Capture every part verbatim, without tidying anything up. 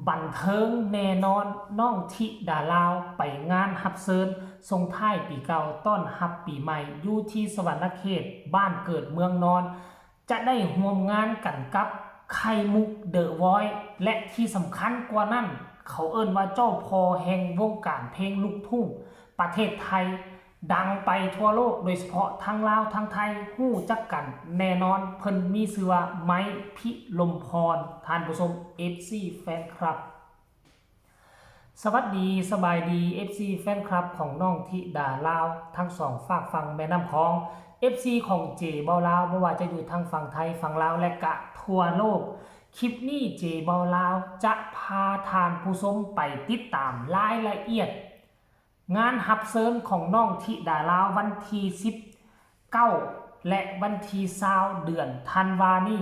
บันเทิงแน่นอน น้องธิดาลาวไปงานฮับเซิญส่งท้ายปีเก่าต้อนฮับปีใหม่ อยู่ที่สะหวันนะเขต บ้านเกิดเมืองนอน จะได้ร่วมงานกันกับไข่มุก The Voice และที่สำคัญกว่านั้น เขาเอิ้นว่าเจ้าพ่อแห่งวงการเพลงลูกทุ่งประเทศไทย ดังไปทั่วโลก โดยเฉพาะทั้งลาวทั้งไทย ฮู้จักกันแน่นอน เพิ่นมีชื่อว่าไมค์ พิรมพร ท่านผู้ชม เอฟซี แฟนคลับ สวัสดี สบายดี เอฟซี แฟนคลับของน้องธิดาลาว ทั้งสองฟากฝั่งแม่น้ำของ เอฟซี ของเจเบาลาว บ่ว่าจะอยู่ทางฝั่งไทย ฝั่งลาว และกะทั่วโลก คลิปนี้เจเบาลาวจะพาท่านผู้ชมไปติดตามรายละเอียด งานฮับเซิญของน้องธิดาลาววันที่สิบเก้า และวันที่ซาว เดือนธันวานี้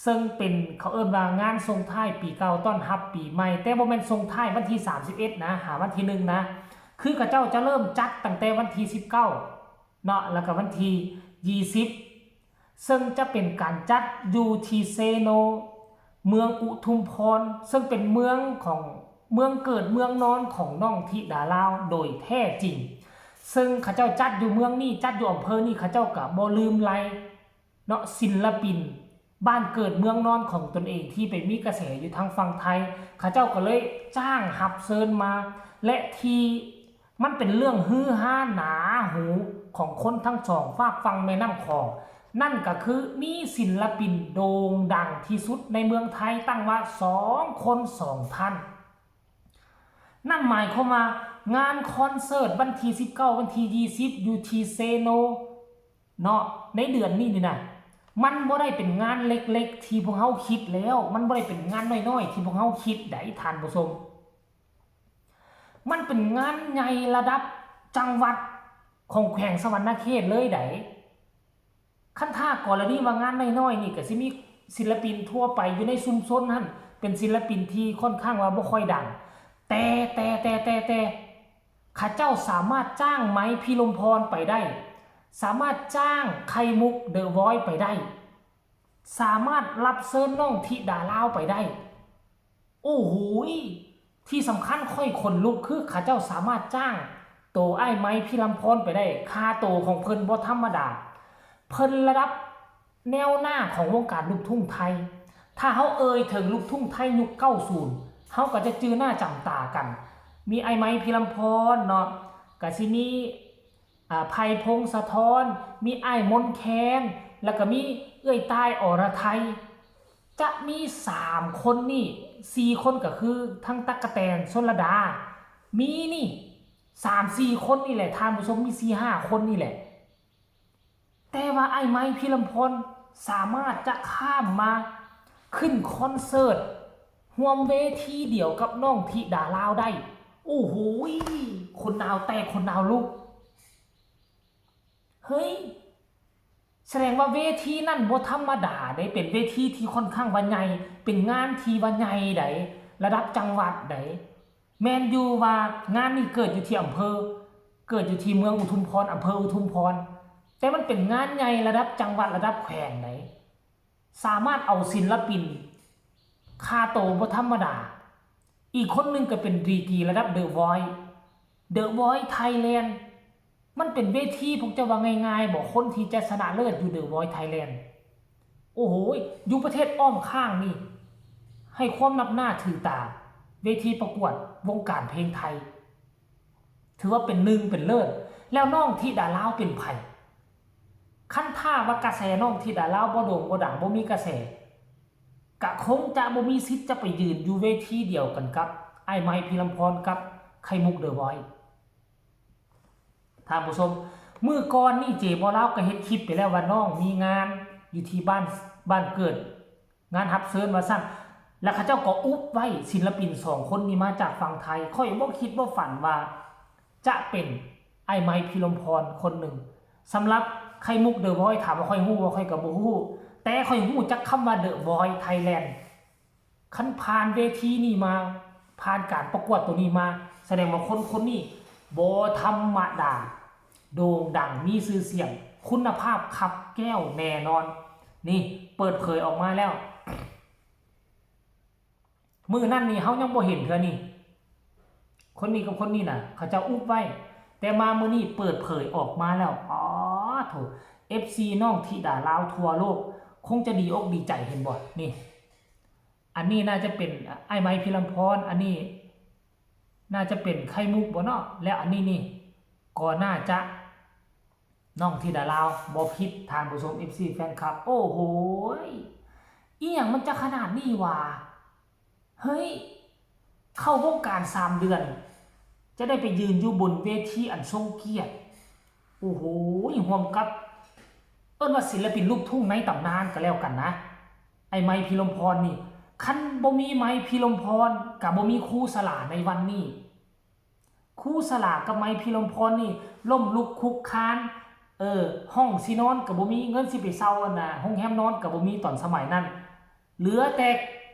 ซึ่งเป็นเขาเอิ้นว่างานส่งท้ายปีเก่าต้อนฮับปีใหม่ แต่บ่แม่นส่งท้ายวันที่สามสิบเอ็ดนะ หาวันที่หนึ่งนะ คือเขาเจ้าจะเริ่มจัดตั้งแต่วันที่สิบเก้าเนาะ แล้วก็วันที่ยี่สิบ ซึ่งจะเป็นการจัดอยู่ที่เซโน เมืองอุทุมพร ซึ่งเป็นเมืองของ เมืองเกิดเมืองนอนของน้องธิดาลาวโดยแท้จริง ซึ่งเขาเจ้าจัดอยู่เมืองนี้ จัดอยู่อำเภอนี้ เขาเจ้าก็บ่ลืมไล่เนาะ ศิลปินบ้านเกิดเมืองนอนของตนเองที่ไปมีกระแสอยู่ทางฝั่งไทย เขาเจ้าก็เลยจ้างฮับเซิญมา และที่มันเป็นเรื่องฮือฮาหนาหูของคนทั้งสองฟากฝั่งแม่น้ำของ นั่นก็คือมีศิลปินโด่งดังที่สุดในเมืองไทย ตั้งว่าสองคนสองท่าน นั่นหมายความว่างานคอนเสิร์ตวันที่สิบเก้า วันที่ยี่สิบ อยู่ที่เซโนเนาะ ในเดือนนี้นี่นะ มันบ่ได้เป็นงานเล็กๆที่พวกเฮาคิดแล้ว มันบ่ได้เป็นงานน้อยๆที่พวกเฮาคิดได๋ ท่านผู้ชม มันเป็นงานใหญ่ระดับจังหวัดของแขวงสะหวันนะเขตเลยได๋ คันถ้ากรณีว่างานน้อยๆนี่ก็สิมีศิลปินทั่วไปอยู่ในชุมชนหั่น เป็นศิลปินที่ค่อนข้างว่าบ่ค่อยดัง แต่ แต่ แต่ แต่ แต่ เขาเจ้าสามารถจ้างไมค์ พิรมพร ไปได้ สามารถจ้างไข่มุก The Voice ไปได้ สามารถรับเชิญน้องธิดาลาวไปได้ โอ้โหย ที่สำคัญข้อยขนลุกคือเขาเจ้าสามารถจ้างโตอ้ายไมค์ พิรมพร ไปได้ ค่าโตของเพิ่นบ่ธรรมดา เพิ่นระดับแนวหน้าของวงการลูกทุ่งไทย ถ้าเฮาเอ่ยถึงลูกทุ่งไทยยุคเก้าศูนย์ เฮาก็จะจื่อหน้าจำตากัน มีอ้ายไมค์ พิรมพร เนาะ ก็สิมี อ่า ไผ่ พงศธร มีอ้ายมนต์แคน แล้วก็มีเอื้อยต่าย อรไทย จะมีสามคนนี่ สี่คนก็คือทั้งตั๊กแตน ชลดา มีนี่ สามสี่คนนี่แหละ ท่านผู้ชม มีสี่ห้าคนนี่แหละ แต่ว่าอ้ายไมค์ พิรมพร สามารถจะข้ามมาขึ้นคอนเสิร์ต ร่วมเวทีเดียวกับน้องธิดาลาวได้ โอ้โหย ขนหนาวแตกขนหนาวลุก เฮ้ย แสดงว่าเวทีนั่นบ่ธรรมดาเด้ เป็นเวทีที่ค่อนข้างว่าใหญ่ เป็นงานที่ว่าใหญ่ได๋ ระดับจังหวัดได๋ แม่นอยู่ว่างานนี้เกิดอยู่ที่อำเภอ เกิดอยู่ที่เมืองอุทุมพร อำเภออุทุมพร แต่มันเป็นงานใหญ่ระดับจังหวัด ระดับแขวงได๋ สามารถเอาศิลปินค่าโตบ่ธรรมดา อีกคนหนึ่งก็เป็นดีกรีระดับ The Voice The Voice Thailand มันเป็นเวทีพวกเจ้าว่าง่ายๆบ่ คนที่จะชนะเลิศอยู่ The Voice Thailand โอ้โหย อยู่ประเทศอ้อมข้างนี่ ให้ความนับหน้าถือตา เวทีประกวดวงการเพลงไทย ถือว่าเป็นหนึ่งเป็นเลิศ แล้วน้องธิดาลาวเป็นไผ คันถ้าว่ากระแสน้องธิดาลาวบ่โด่งบ่ดัง บ่มีกระแส กะคงจะบ่มีสิทธิ์จะไปยืนอยู่เวทีเดียวกันกับอ้ายไมค์ พิรมพร กับไข่มุก The Voice ท่านผู้ชม มื้อก่อนนี่เจเบาลาวก็เฮ็ดคลิปไปแล้วว่าน้องมีงานอยู่ที่บ้าน บ้านเกิด งานฮับเซิญว่าซั่น แล้วเขาเจ้าก็อุบไว้ศิลปินสองคนนี้มาจากฝั่งไทย ข้อยบ่คิดบ่ฝันว่าจะเป็นอ้ายไมค์ พิรมพร คนหนึ่ง สำหรับไข่มุก The Voice ถามว่าข้อยฮู้บ่ ข้อยก็บ่ฮู้ แต่ข้อยฮู้จักคำว่า The Voice Thailand คันผ่านเวทีนี้มา ผ่านการประกวดตัวนี้มา แสดงว่าคนคนนี้บ่ธรรมดา โด่งดัง มีชื่อเสียง คุณภาพคับแก้วแน่นอน นี่เปิดเผยออกมาแล้ว มื้อนั้นนี่เฮายังบ่เห็นเทื่อนี่ คนนี้กับคนนี้น่ะ เขาเจ้าอุบไว้ แต่มามื้อนี้เปิดเผยออกมาแล้ว อ๋อ โถ เอฟซี น้องธิดาลาวทั่วโลก คงจะดีอกดีใจ เห็นบ่ นี่ อันนี้น่าจะเป็นอ้ายไม้พิรมพร อันนี้ น่าจะเป็นไข่มุกบ่เนาะ แล้วอันนี้นี่ ก็น่าจะ น้องธิดาลาว บ่ผิด ท่านผู้ชม เอฟซี แฟนคลับ โอ้โหย อีหยังมันจะขนาดนี้วะ เฮ้ย เข้าวงการสามเดือน จะได้ไปยืนอยู่บนเวทีอันทรงเกียรติ โอ้โหย ร่วมกับ เอิ้นว่าศิลปินลูกทุ่งในตำนานก็แล้วกันนะ อ้ายไม้พิรมพรนี่ คันบ่มีไม้พิรมพร ก็บ่มีครูสลาในวันนี้ ครูสลากับไม้พิรมพรนี่ ล้มลุกคลุกคลาน เออ ห้องสินอนก็บ่มี เงินสิไปเช่าอันน่ะ โรงแรมนอนก็บ่มีตอนสมัยนั้น เหลือแต่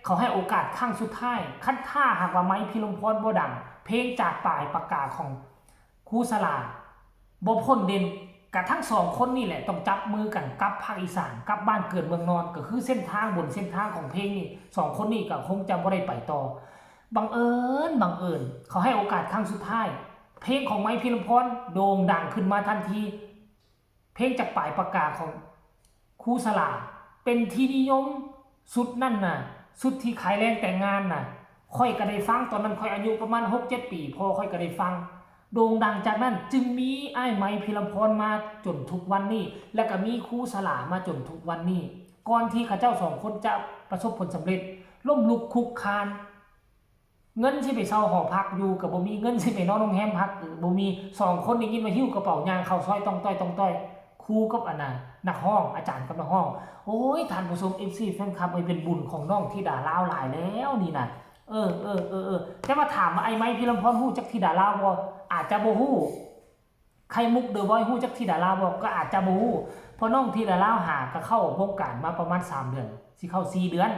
เขาให้โอกาสครั้งสุดท้าย คันถ้าหากว่าไม้พิรมพรบ่ดัง เพลงจากปลายปากกาของครูสลา บ่พ้นเด่น กะทั้งสองคนนี่แหละต้องจับมือกันกลับภาคอีสาน กลับบ้านเกิดเมืองนอน ก็คือเส้นทางบนเส้นทางของเพลงนี่ สองคนนี่ก็คงจะบ่ได้ไปต่อ บังเอิญ บังเอิญ เขาให้โอกาสครั้งสุดท้าย เพลงของไม้พิรมพรโด่งดังขึ้นมาทันที เพลงจากปลายปากกาของครูสลา เป็นที่นิยม ชุดนั่นน่ะ ชุดที่ขายแลนแต่งงานน่ะ ข้อยก็ได้ฟัง ตอนนั้นข้อยอายุประมาณหกเจ็ดปี พ่อข้อยก็ได้ฟัง โด่งดังจากนั้นจึงมีอ้ายไม้พิรมพรมาจนทุกวันนี้ และก็มีครูสลามาจนทุกวันนี้ ก่อนที่เขาเจ้าสองคนจะประสบผลสำเร็จ ล้มลุกคลุกคลาน เงินสิไปเช่าหอพักอยู่ก็บ่มี เงินสิไปนอนโรงแรมพักก็บ่มี สองคนได้ยินว่าหิ้วกระเป๋าย่างเข้าซอยต่องต้อยต่องต้อย ครูกับอันน่ะ นักฮ้อง อาจารย์กับนักฮ้อง โอ้ย ท่านผู้ชม เอฟซี แฟนคลับ เอ้ย เป็นบุญของน้องธิดาลาวหลายแล้วนี่น่ะ เออ เออ เออ เออ แต่ว่าถามว่าอ้ายไม้พิรมพรฮู้จักธิดาลาวบ่ อาจจะบ่ฮู้ ไข่มุก The Voice ฮู้จักธิดาลาวบ่ ก็อาจจะบ่ฮู้ เพราะน้องธิดาลาวหาก็เข้าวงการมาประมาณสามเดือน สิเข้าสี่เดือน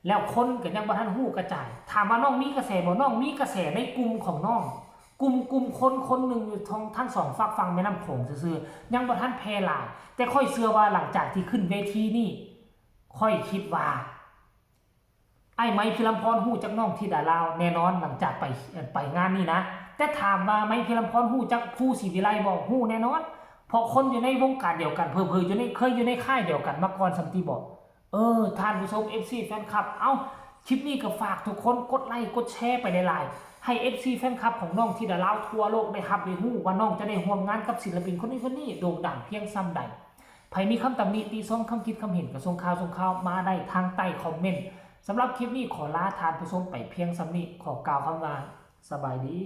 แล้วคนก็ยังบ่ทันฮู้กระจาย ถามว่าน้องมีกระแสบ่ น้องมีกระแสในกลุ่มของน้อง กลุ่ม กลุ่มคนคนหนึ่งอยู่ทั้ง ทั้งสองฟากฝั่งแม่น้ำโขงซื่อๆ ยังบ่ทันแพร่หลาย แต่ข้อยเชื่อว่าหลังจากที่ขึ้นเวทีนี่ ข้อยคิดว่า อ้ายไม้พิรมพรฮู้จักน้องธิดาลาวแน่นอน หลังจากไป ไปงานนี่นะ แต่ถามว่าไม้พิรมพรฮู้จักครูศรีวิไลบ่ ฮู้แน่นอน เพราะคนอยู่ในวงการเดียวกัน เผลอๆ อยู่ใน เคยอยู่ในค่ายเดียวกันมาก่อนซ้ำติบ่ เออ ท่านผู้ชม เอฟซี แฟนคลับ เอ้า คลิปนี้ก็ฝากทุกคนกดไลค์กดแชร์ไปหลายๆ ให้ เอฟซี แฟนคลับของน้องธิดาลาวทั่วโลกได้ฮับได้ฮู้ว่าน้องจะได้ร่วมงานกับศิลปินคนนี้คนนี้โด่งดังเพียงส่ำใด ไผมีคำตำหนิติชม คำคิดคำเห็นก็ส่งข่าวส่งข่าวมาได้ทางใต้คอมเมนต์ สำหรับคลิปนี้ขอลาท่านผู้ชมไปเพียงส่ำนี้ ขอกล่าวคำว่าสบายดี